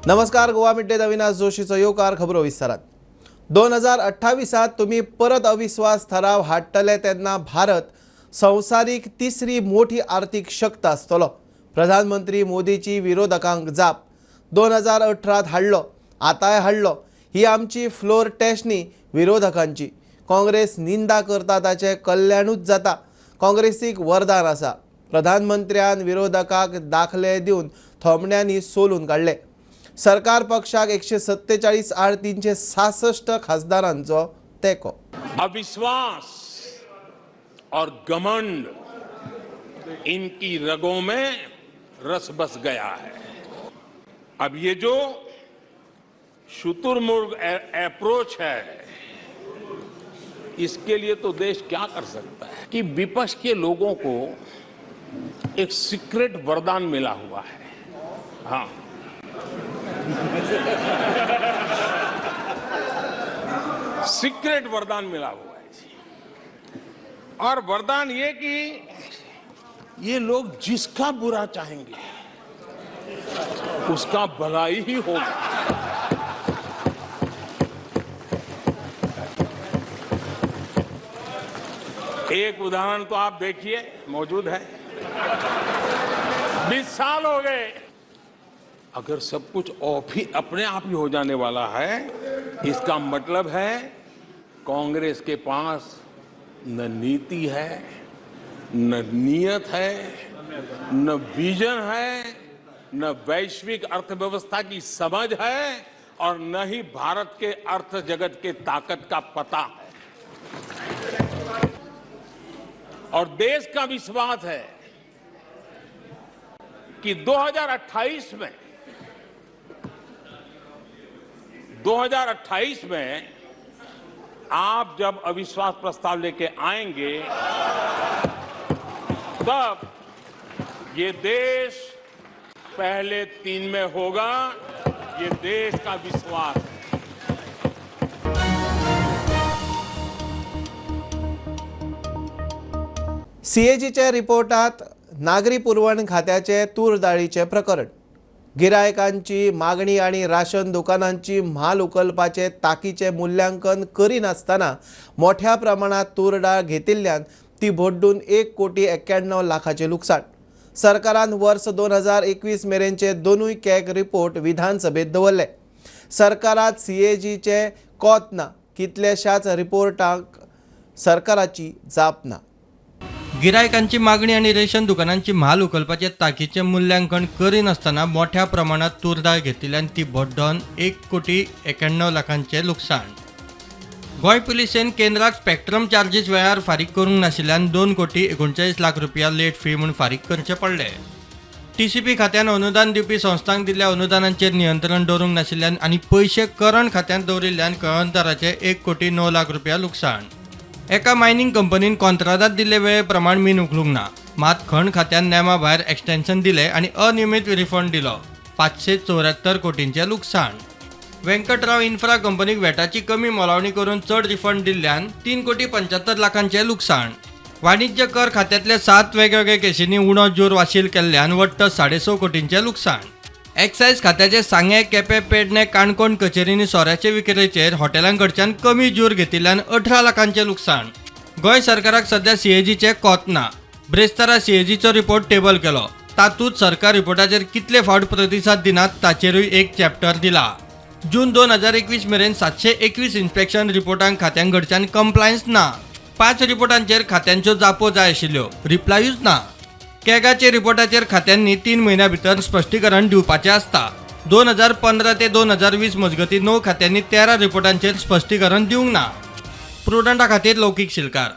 नमस्कार, Goa mid day Avinash जोशीचो येवकार. खबरो विस्तारात. 2028 तुमी परत अविश्वास ठराव हाडटले तेन्ना भारत संवसारीक तिसरी मोठी आर्थिक शक्त आसतलो. प्रधानमंत्री मोदीची विरोधकांक जाप. 2018 हाडलो, आतांय हाडलो. ही आमची फ्लोर टेस्ट न्ही विरोधकांची. काँग्रेस निंदा करता ताचें कल्याणूच जाता. काँग्रेसीक वरदान आसा. प्रधानमंत्र्यान विरोधकांक दाखले दिवन थोमण्यांनी सोलून काडले. सरकार पक्षाक 147 आड 366 खासदारांचो तेंको. अविश्वास और घमंड इनकी रगों में रस बस गया है. अब ये जो शुतुरमुर्ग अप्रोच है, इसके लिए तो देश क्या कर सकता है कि विपक्ष के लोगों को एक सीक्रेट वरदान मिला हुआ है. हाँ, सीक्रेट वरदान मिला हुआ है. और वरदान ये कि ये लोग जिसका बुरा चाहेंगे उसका भलाई ही होगा. एक उदाहरण तो आप देखिए, मौजूद है. 20 साल हो गए. अगर सब कुछ ऑफ ही अपने आप ही हो जाने वाला है, इसका मतलब है कांग्रेस के पास न नीति है, न नियत है, न विजन है, न वैश्विक अर्थव्यवस्था की समझ है और न ही भारत के अर्थ जगत के ताकत का पता है. और देश का विश्वास है कि 2028 में आप जब अविश्वास प्रस्ताव लेके आएंगे तब ये देश पहले 3 में होगा. ये देश का विश्वास है. सीएजीच्या रिपोर्टात नागरी पुरवण खात्याचे तूर दाळीचे प्रकरण, गिरायकांची मागणी आनी राशन दुकानांची म्हाल उखलपाचे ताकीचे मूल्यांकन करिनासतना मोठ्या प्रमाणात तूर डाळ घेतिल्ल्यान ती भड्डून 1,91,00,000 लुकसाण. सरकारान वर्स 2021 मेरेनचे दोनूय कॅग रिपोर्ट विधानसभेत दवरले. सरकारात सीएजीचे कोत ना, कितल्याशाच रिपोर्टांक सरकाराची जाप ना. गिरायकांची मागणी आनी रेशन दुकानांची म्हाल उखलपाचे ताकीचें मूल्यांकन करिनासतना मोठ्या प्रमाणात तूर डाळ घेतिल्ल्यान ती भड्डोन 1,91,00,000 लुकसाण. गोंय पुलिसेन केंद्राक स्पेक्ट्रम चार्जीस वेळार फारीक करूंक नाशिल्ल्यान 2,39,00,000 रुपया लेट फी म्हूण फारीक करचे पडले. टीसीपी खात्यान अनुदान दिवपी संस्थांक दिल्ल्या अनुदानांचेर नियंत्रण दवरूंक नाशिल्ल्यान आनी पयशे करण खात्यांत दवरिल्ल्यान कळंतराचे 1,09,00,000 रुपया लुकसाण. एका मायनिंग कंपनीन कॉन्त्रादात दिल्ले वेळे प्रमाण मीन उखलूंक ना, मात खण खात्यान नेमा भायर एक्सटेन्शन दिले आनी अनियमीत रिफंड दिलो. 574 कोटींचें लुकसाण. वेंकटराव इन्फ्रा कंपनीक वेटाची कमी मोलावणी करून चड रिफंड दिल्ल्यान 3,75,00,000 लुकसाण. वाणिज्य कर खात्यांतले 7 वेगवेगळे केशींनी उणो ज्यूर वाशील केल्ल्यान वट्ट 6.5 कोटींचें लुकसाण. एक्सायज खात्याचे सांगें, केपें, पेडणे, काणकोण कचेरींनी सोऱ्याचे विक्रेचेर हॉटेलां कडच्यान कमी ज्यूर घेतिल्ल्यान 18 लाखांचें लुकसाण. गोंय सरकाराक सध्या सीएजीचें कोत ना. ब्रेस्तारा सीएजीचो रिपोर्ट टेबल केलो. तातूंत सरकार रिपोर्टाचेर कितले फावट प्रतिसाद दिनात ताचेरूय एक चॅप्टर दिला. जून 2021 मेरेन 721 इन्स्पेक्शन रिपोर्टांक खात्यां कडच्यान कंप्लायन्स ना. 5 रिपोर्टांचेर खात्यांच्यो जापो जाय आशिल्ल्यो, रिप्लायूच ना. कॅगाचे रिपोर्टाचेर खात्यांनी 3 म्हयन्या भितर स्पश्टीकरण दिवपाचें आसता. 2015 ते 2020 मजगतीं 9 खात्यांनी 13 रिपोर्टांचेर स्पश्टीकरण दिवंक ना. प्रुडंटा खातीर लौकीक शिलकार.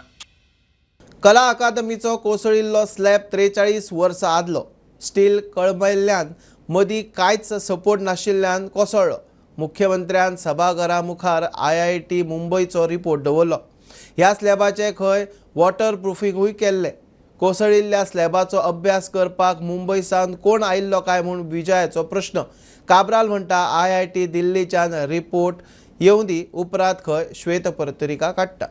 कला अकादमीचो कोसळिल्लो स्लॅब 43 वर्सां आदलो. स्टील कळमेल्ल्यान मदीं कांयच सपोर्ट नाशिल्ल्यान कोसळ्ळो. मुख्यमंत्र्यान सभाघरा मुखार IIT मुंबयचो रिपोर्ट दवरलो. ह्या स्लॅबाचें खंय वॉटर प्रुफिंगूय केल्लें. कोसळिल्ल्या स्लॅबाचो अभ्यास करपाक मुंबय सावन कोण आयिल्लो काय म्हूण विजयाचो प्रश्न. काब्राल म्हणटा IIT दिल्लीच्यान रिपोर्ट येवंदी, उपरांत खंय श्वेतपत्रिका काडटा.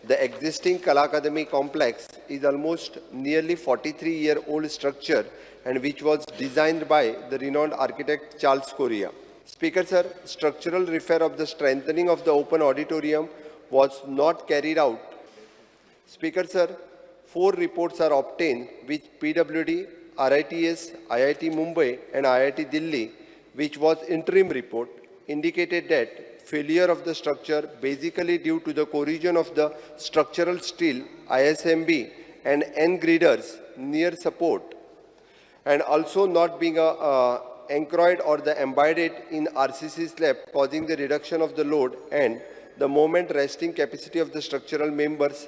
The existing Kala Akademi complex is almost nearly 43-year-old structure and which was designed by the renowned architect Charles Correa. Speaker sir, structural repair of the strengthening of the open auditorium was not carried out. Speaker sir, 4 reports are obtained with PWD, RITS, IIT Mumbai and IIT Delhi, which was interim report, indicated that failure of the structure basically due to the corrosion of the structural steel, ISMB and N girders near support, and also not being anchored or the embedded in RCC slab, causing the reduction of the load and the moment resting capacity of the structural members.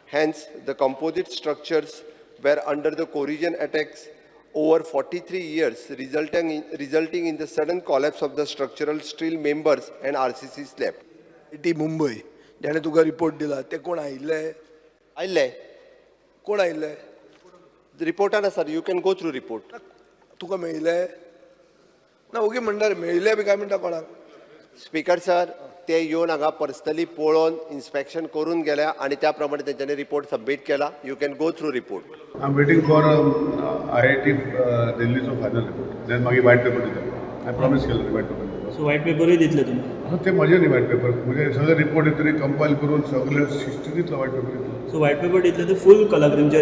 Hence, the composite structures were under the corrosion attacks over 43 years, resulting in the sudden collapse of the structural steel members and RCC slab. IIT Mumbai, ज्याने तुका report दिला ते कोण आयिल्ले? आयिल्ले. कोण आयिल्ले? रिपोर्टान sir, you can go through report. तुका मेळिल्ले? ना ओगी म्हणटा मेळिल्ले बी काय म्हणटा कोणाक? स्पीकर सर, ते येवन हांगा पर्सनली पळोवन इन्स्पेक्शन करून गेल्या आनी त्या प्रमाणे तेंच्यांनी रिपोर्ट सबमीट केला. You can go through report. I am waiting for IIT दिल्लीचो final report, then मागीर व्हायट पेपर दिता. हांवें प्रॉमीस केलें व्हायट पेपर दिता. सो व्हायट पेपरूय दितले तुमी? ते म्हजे न्ही व्हायट पेपर, म्हणजे सगळे रिपोर्ट येतरी कंपायल करून सगळे सिस्टी दितलो व्हायट पेपर दितलो. सो व्हायट पेपर दितले ते फूल कलाकृतींच्या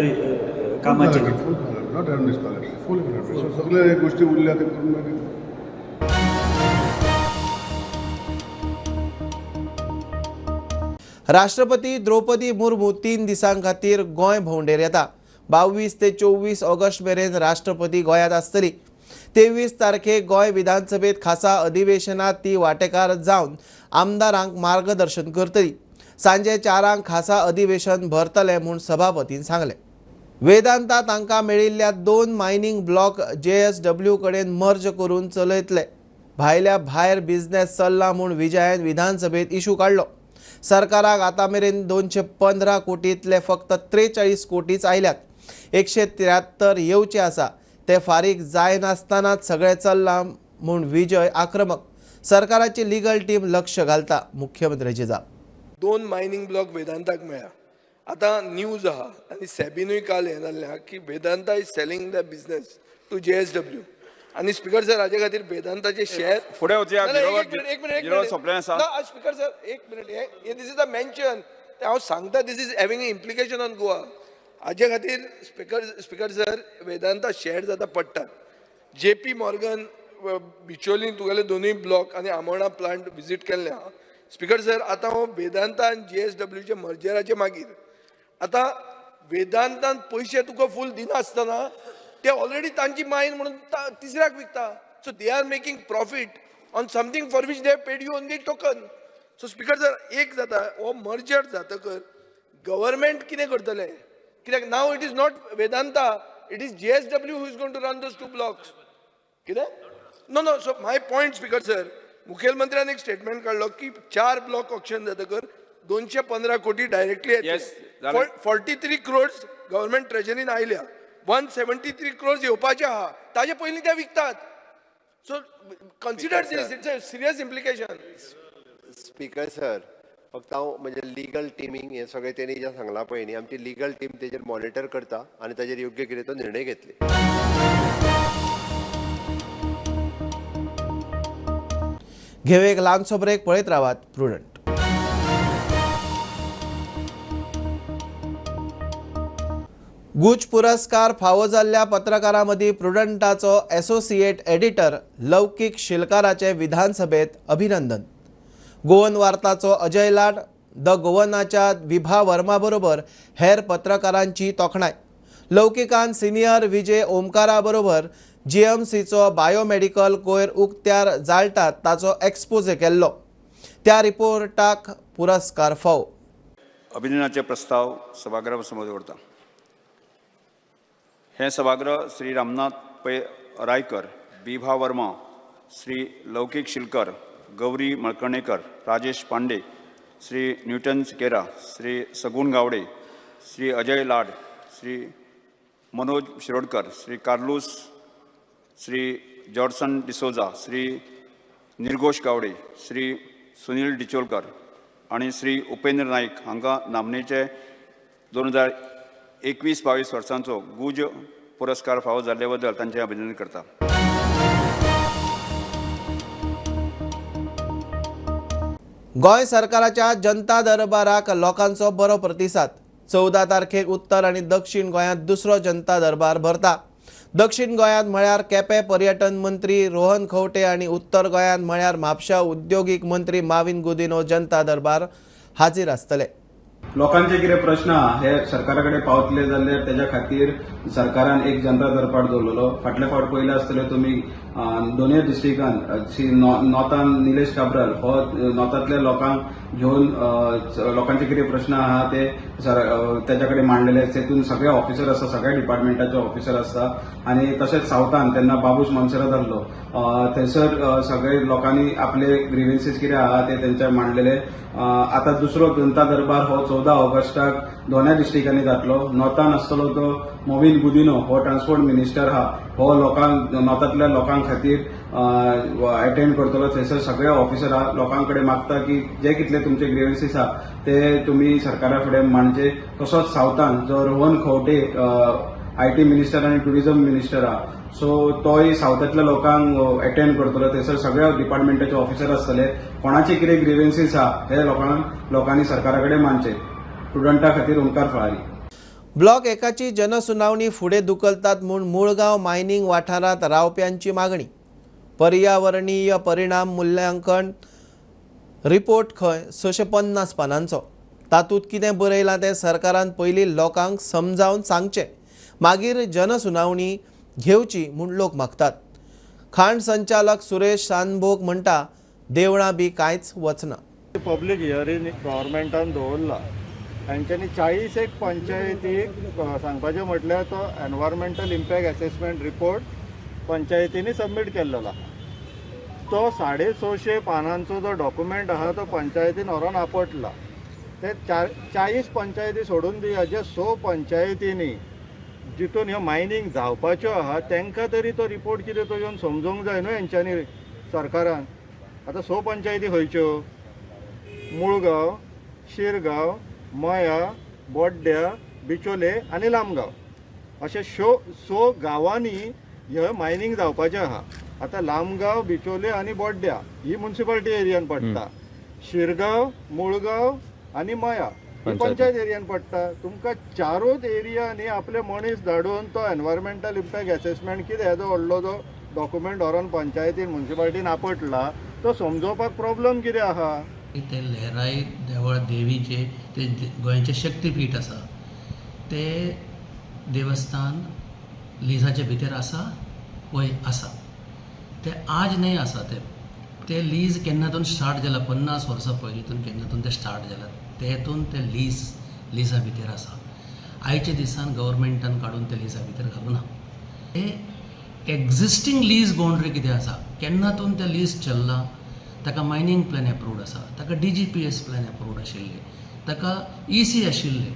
कामाचेर? फूल not only scholarship, full scholarship. सगळे गोष्टी उरल्या ते करून मागीर. राष्ट्रपती द्रौपदी मुर्मू 3 दिसां खातीर गोंय भोंवडेर येता. 22 ते 24 ऑगस्ट मेरेन राष्ट्रपती गोंयांत आसतली. 23 तारखेक गोंय विधानसभेत खासा अधिवेशनात ती वांटेकार जावन आमदारांक मार्गदर्शन करतली. सांजे 4 खासा अधिवेशन भरतले म्हूण सभापतीन सांगलें. वेदांता तांकां मेळिल्ल्या 2 मायनिंग ब्लॉक JSW कडेन मर्ज करून चलयतले. भायल्या भायर बिझनेस चल्ला म्हूण विजयान विधानसभेत इशू काडलो. सरकाराक आतां मेरेन 215 कोटींतले फक्त 43 कोटीच आयल्यात. 173 येवचे आसा. ते फारीक जायनासतनाच सगळें चल्लां म्हूण विजय आक्रमक. सरकाराची लिगल टीम लक्ष घालता. मुख्यमंत्र्याची जाप. 2 मायनिंग ब्लॉक वेदांताक मेळ्ळा. आतां न्यूज आहा आनी सेबीनूय काल हें जाल्लें आहा की Vedanta is selling the business to JSW. आनी स्पीकर सर, हाजे खातीर वेदांताचे शेअर फुडें वचया. एक मिनट, स्पीकर सर एक मिनट, हे this is a mention, हांव सांगता this is having a implication on Goa. हाजे खातीर स्पीकर सर, वेदांता शेअर जाता पडटात. JP Morgan बिचोलीन तुगेले दोनूय ब्लॉक आनी आमोणा प्लांट विजीट केल्ले आहा. स्पीकर सर, आतां हो वेदांता आनी JSWचे मर्जराचे मागीर आतां वेदांतान पयशे तुका फूल दिनासतना ते ऑलरेडी तांची मायन म्हणून तिसऱ्याक विकता. So they are making profit on something for which they have paid you only token. So speaker sir, एक जाता हो मर्जर जातकर गव्हर्मेंट कितें करतलें? कित्याक now it is not Vedanta, it is JSW who is going to run those 2 blocks. कितें? No no, so my point speaker sir, मुखेलमंत्र्यान एक statement काडलो की 4 ब्लॉक ऑक्शन जातकर 215 कोटी डायरेक्टली येतले. 43 क्रोर्स गव्हर्मेंट ट्रेजरीन आयल्या, 173 क्रोर्स येवपाचे आहा, ताजे पयलीं ते विकतात. So consider this, it's a serious implication. Speaker sir, फक्त हांव म्हणजे लिगल टिमींग हें सगळें तेणी जें सांगलां पळय न्ही, आमची लिगल टीम तेजेर मॉनिटर करता आनी ताजेर योग्य कितें तो निर्णय घेतले. घेवया एक ल्हानसो ब्रेक, पळयत रावात प्रुडंट. गुज पुरस्कार फावो जाल्ल्या पत्रकारां मदीं प्रुडंटाचो एसोसिएट एडिटर लौकीक शिलकाराचें विधानसभेत अभिनंदन. गोवन वार्ताचो अजय लाड, the गोवनाच्या विभा वर्मा बरोबर हेर पत्रकारांची तोखणाय. लौकिकान सिनियर विजय ओमकारा बरोबर GMCचो बायोमेडिकल कोयर उक्त्यार जाळटात ताचो एक्सपोजे केल्लो. त्या रिपोर्टाक पुरस्कार फावो. अभिनंदनाचे प्रस्ताव सभागृहा समोर दवरता. हे सभागृह श्री रामनाथ पै रायकर, विभा वर्मा, श्री लौकिक शिलकर, गौरी मळकर्णेकर, राजेश पांडे, श्री न्यूटन सिकेरा, श्री सगुण गावडे, श्री अजय लाड, श्री मनोज शिरोडकर, श्री कार्लूस, श्री जॉर्सन डिसोजा, श्री निर्गोश गावडे, श्री सुनील डिचोलकर आनी श्री उपेंद्र नाईक हांकां नामनेचे 2021-22 वर्सांचो गुज पुरस्कार फावो जाल्ले बद्दल तांचें अभिनंदन करता. गोंय सरकाराच्या जनता दरबाराक लोकांचो बरो प्रतिसाद. 14 तारखेक उत्तर आनी दक्षिण गोंयांत दुसरो जनता दरबार भरता. दक्षिण गोंयांत म्हळ्यार केपें पर्यटन मंत्री रोहन खंवटे आनी उत्तर गोंयांत म्हळ्यार म्हापशा उद्योगीक मंत्री माविन गुदिन्हो जनता दरबार हाजीर आसतले. लोकांचे कितें प्रश्न आहा हे सरकारा कडेन पावतले जाल्यार तेज्या खातीर सरकारान एक जनता दरबार दवरलेलो. फाटले फावट पयले आसतले तुमी दोनूय डिस्ट्रिक्टान श्री नॉर्थान निलेश काब्राल हो नॉर्थांतल्या लोकांक घेवन लोकांचे कितें प्रश्न आहा ते तेज्या कडेन मांडलेले. तेतून सगळे ऑफिसर आसा, सगळ्या डिपार्टमेंटाचे ऑफिसर आसता. आनी तशेंच सावथान तेन्ना बाबूश मनसरात आहलो, थंयसर सगळे लोकांनी आपले ग्रिव्हन्सीस कितें आहा ते तेंच्या मांडलेले. आतां दुसरो जनता दरबार हो 14 ऑगस्टाक दोनूय डिस्ट्रिक्टांनी जातलो. नॉर्थान आसतलो तो मोविन गुदिन्हो हो ट्रान्सपोर्ट मिनिस्टर आहा, हो लोकांक नॉर्थांतल्या लोकां खातीर अटेंड करतलो. थंयसर सगळे ऑफिसर आहा, लोकां कडेन मागता की जे कितले तुमचे ग्रिव्हन्सीस आहा ते तुमी सरकारा फुडें मांडचे. तसोच सावथान जो रोहन खंवटे IT minister आनी टुरिझम मिनिस्टर आहा, सो तोय सावथांतल्या लोकांक अटेंड करतलो. थंयसर सगळ्या डिपार्टमेंटाचे ऑफिसर आसतले. कोणाचे कितें ग्रिव्हन्सीस आहा हे लोकांनी सरकारा कडेन मांडचे. स्टुडंटा खातीर ओंकार फळारी. ब्लॉक एकाची जनसुनावणी फुडें धुकलतात म्हूण मुळगांव मायनिंग वाठारांत रावप्यांची मागणी. पर्यावरणीय परिणाम मुल्यांकन रिपोर्ट खंय 650 पानांचो. तातूंत कितें बरयलां तें सरकारान पयलीं लोकांक समजावन सांगचें, मागीर जनसुनावणी घेवची म्हूण लोक मागतात. खाण संचालक सुरेश सानभोग म्हणटा देवळां बी कांयच वचना. पब्लीक हियरींग गव्हर्मेंटान दवरला. तांच्यांनी 40 पंचायतीक सांगपाचें म्हटल्यार तो एनवायरमेंटल इम्पॅक्ट एसेसमेंट रिपोर्ट पंचायतींनी सबमीट केल्लो आहा. तो 650 पानांचो जो डॉक्युमेंट आहा तो पंचायतीन व्हरोन आपटला. ते 40 पंचायती सोडून दिया, जे 6 पंचायतींनी जितून ह्यो मायनींग जावपाच्यो आहा तांकां तरी तो रिपोर्ट कितें तो येवन समजूंक जाय न्हू हेंच्यांनी सरकारान. आतां 6 पंचायती खंयच्यो? मुळगांव, शिरगांव, मया, बोड्ड्या, बिचोले आनी लामगांव अशे 6 गांवांनी हे मायनींग जावपाचें आहा. आतां लामगांव, बिचोले आनी बोड्ड्या ही मुन्सिपालिटी एरियान पडटा, शिरगांव, मुळगांव आनी मया ही पंचायत एरियान पडटा. तुमकां 4 एरियांनी आपले मनीस धाडून तो एनवायरमेंटल इम्पॅक्ट एसेसमेंट कितें येदो व्हडलो जो डॉक्युमेंट व्हरोन पंचायतीन मुन्सिपालिटीन आपटला तो समजोवपाक प्रॉब्लम कितें आहा? ते लहराई देवळ देवीचे ते गोंयचें शक्तीपीठ आसा, ते देवस्थान लिजाचे भितर आसा वय आसा. ते आज न्हय आसा, ते लीज केन्नातून स्टार्ट जाला, 50 वर्सां पयलींतून केन्नातून ते स्टार्ट जाला, तेतून ते लिजा भितर आसा. आयच्या दिसान गव्हर्मेंटान काडून ते लिजा भितर घालूना. ते एक्झिस्टींग लीज बाउंड्री कितें आसा, केन्नातून ते लीज चल्ला, ताका मायनींग प्लॅन एप्रूव्ड आसा, ताका DGPS plan approved आशिल्ले, ताका EC आशिल्ले,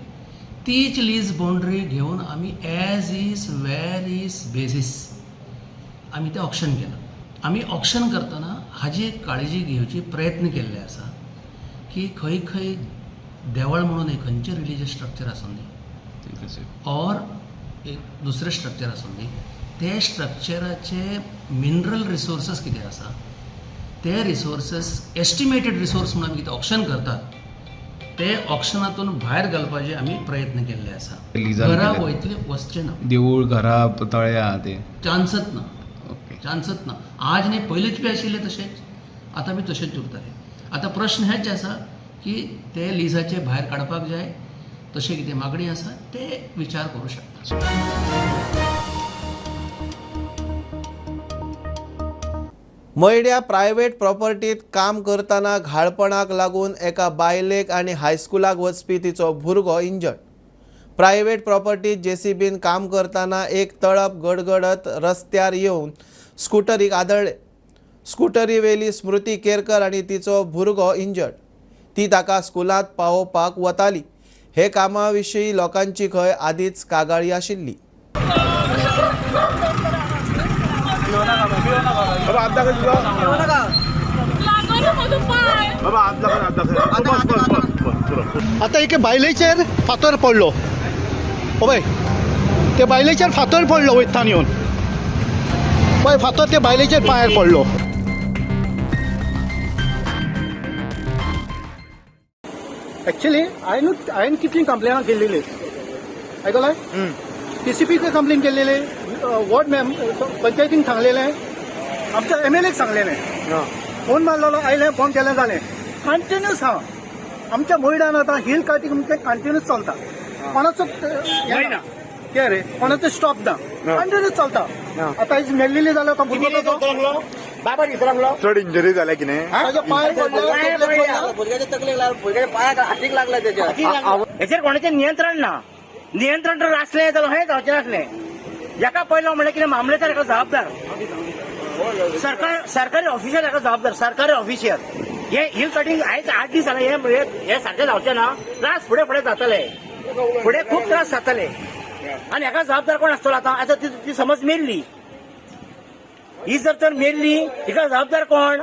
तीच लीज बाउंड्री घेवन आमी as is where is basis आमी तें ऑक्शन केलां. आमी ऑक्शन करतना हाजी एक काळजी घेवची प्रयत्न केल्ले आसा की खंय खंय देवळ म्हणून एक खंयचें रिलिजियस स्ट्रक्चर आसूं दी ऑर एक दुसरें स्ट्रक्चर आसूं दी, ते स्ट्रक्चराचे मिनरल रिसोर्सस कितें आसा ते रिसोर्सस एस्टिमेटेड रिसोर्स म्हणून आमी कितें ऑक्शन करतात ते ऑक्शनातून भायर घालपाचे आमी प्रयत्न केल्ले आसा. घरा वयतले वचचे ना, देवूळ, घरा, तळे आहा ते चान्सच ना, चान्सच ना. आज न्ही, पयलींच बी आशिल्ले तशेंच, आतां बी तशेंच उरतलें. आतां प्रश्न हेच आसा की ते लिजाचे भायर काडपाक जाय, तशें कितें मागणी आसा ते विचार करूं शकता. मयड्या प्रायव्हेट प्रॉपर्टीत काम करतना घाळपणाक लागून एका बायलेक आनी हायस्कुलाक वचपी तिचो भुरगो इंजर्ड. प्रायव्हेट प्रॉपर्टीत जेसीबीन काम करतना एक तळप गडगडत रस्त्यार येवन स्कुटरीक आदळ्ळे. स्कुटरी वेली स्मृती केरकर आनी तिचो भुरगो इंजर्ड. ती ताका स्कुलांत पावोवपाक वताली. हे कामा विशीं लोकांची खंय आदींच कागाळी आशिल्ली. आतां एके बायलेचेर फातर पडलो, पळय ते बायलेचेर फातर पडलो वयतान येवन, पळय फातर ते बायलेचेर पांयार पडलो. एक्चुअली हांवें कितलीं कंप्लेनां केल्लेली आयकलाय, टीसीपीक कंप्लेन केल्लेली, वॉर्ड मॅम पंचायतीन सांगलेलें, आमच्या एमएलएक सांगलेलें, फोन मारलेलो आयलें, फोन केलें जालें. कंटिन्यूस हा आमच्या मोयडान आतां हिल कार्टिंग म्हणजे कंटिन्यूस चलता, कोणाचो कितें रे कोणाचो स्टॉप ना, कंटिन्यूस चलता. आतां मेल्लेली जाल्यार तो भुरगो बाबा दिसलो चड इंजरी जाल्या की नाही, ताच्या पांय पडले, भुरग्याच्या तकलेक लागला, भुरग्याच्या पांयाक हातीक लागला त्याच्या. हेचेर कोणाचें नियंत्रण ना, नियंत्रण जर आसलें जाल्यार हें जावचें नासलें. हेका पयलो म्हणल्यार कितें, मामलेदार हेका जबाबदार, सरकारी ऑफिशियल हेका जबाबदार, सरकारी ऑफिशियल. हे हिल कटिंग आयज 8 दीस जाले, हे सारकें जावचें ना, त्रास फुडें फुडें जातले, फुडें खूब त्रास जातले. आनी हेका जबाबदार कोण आसतलो आतां? आतां ती समज मेल्ली, ही जर तर मेल्ली, हिका जबाबदार कोण?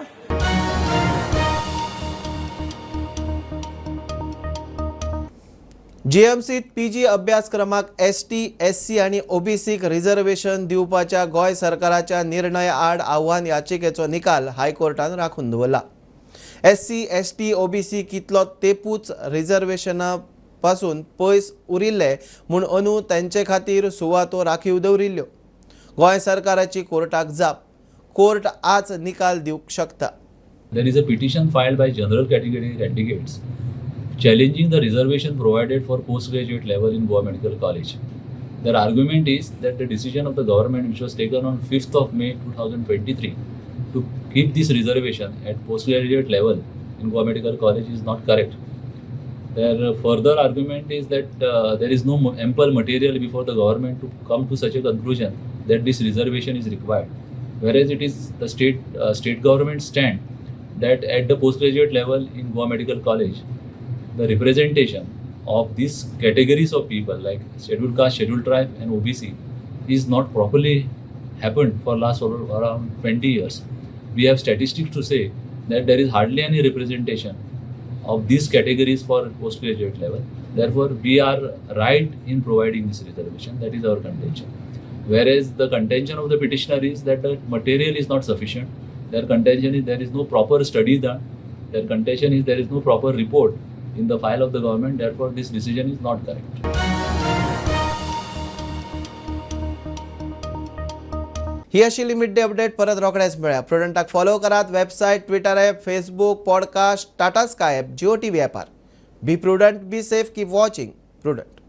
जीएमसीत पीजी अभ्यासक्रमाक एसटी, एससी आनी ओबीसीक रिझर्वेशन दिवपाच्या गोंय सरकाराच्या निर्णय आड आव्हान याचिकेचो निकाल हायकोर्टान राखून दवरला. एससी, एसटी, ओबीसी कितलो तेपूच रिझर्वेशना पासून पयस उरिल्ले म्हूण अंदू तांचे खातीर सुवातो राखीव दवरिल्ल्यो. गोंय सरकाराची कोर्टाक जाप, कोर्ट आज निकाल दिवंक शकता. There is a petition filed by general category candidates challenging the reservation provided for postgraduate level in Goa Medical College. Their argument is that the decision of the government, which was taken on 5th of May 2023 to keep this reservation at postgraduate level in Goa Medical College, is not correct. Their further argument is that there is no ample material before the government to come to such a conclusion that this reservation is required. Whereas it is the state government stand that at the postgraduate level in Goa Medical College, the representation of these categories of people like scheduled caste, scheduled tribe and OBC is not properly happened for last around 20 years. We have statistics to say that there is hardly any representation of these categories for postgraduate level. Therefore, we are right in providing this reservation. That is our contention. Whereas the contention of the petitioner is that the material is not sufficient. Their contention is there is no proper study done. Their contention is there is no proper report in the file of the government. Therefore, this decision is not correct. ही आशिल्ली mid day update. परत रोखडेच मेळया. प्रुडंटाक follow करात website, Twitter app, Facebook, podcast, Tata Sky app, Jio TV ॲपार. Be prudent, be safe, keep watching Prudent.